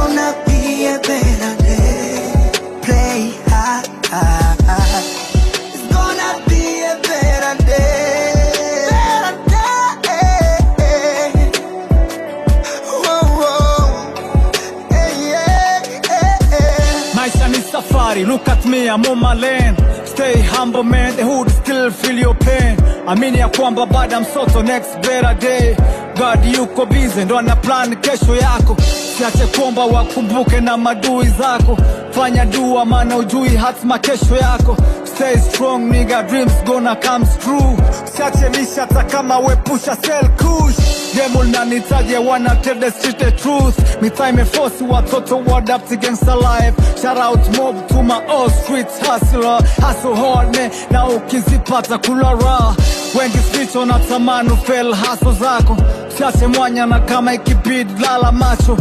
Gonna be a better day. Play hard. It's gonna be a better day. Better day. Whoa. Hey, yeah, hey. Maisha ni safari, look at me, I'm on my lane. Stay humble man, the hood still feel your pain. Amini ya kwamba baada ya msoto, next better day. God yuko busy, ndo ana plan kesho yako. Siache kuomba wakumbuke na madui zako. Fanya dua maana ujui hatma kesho yako. Stay strong nigga, dreams gonna come true. Siache misha hata kama wepusha sell kush. Demo linanitaje, wanna tell the street the truth. Mitaa imeforce watoto wa-adapt gangsta life. Shout out mob to my all street hustler. Hustle hard man, na ukizipata kula raha. Wengi street wanatamani ufail hustle zako. Siache mwanya na kama ikibidi lala macho.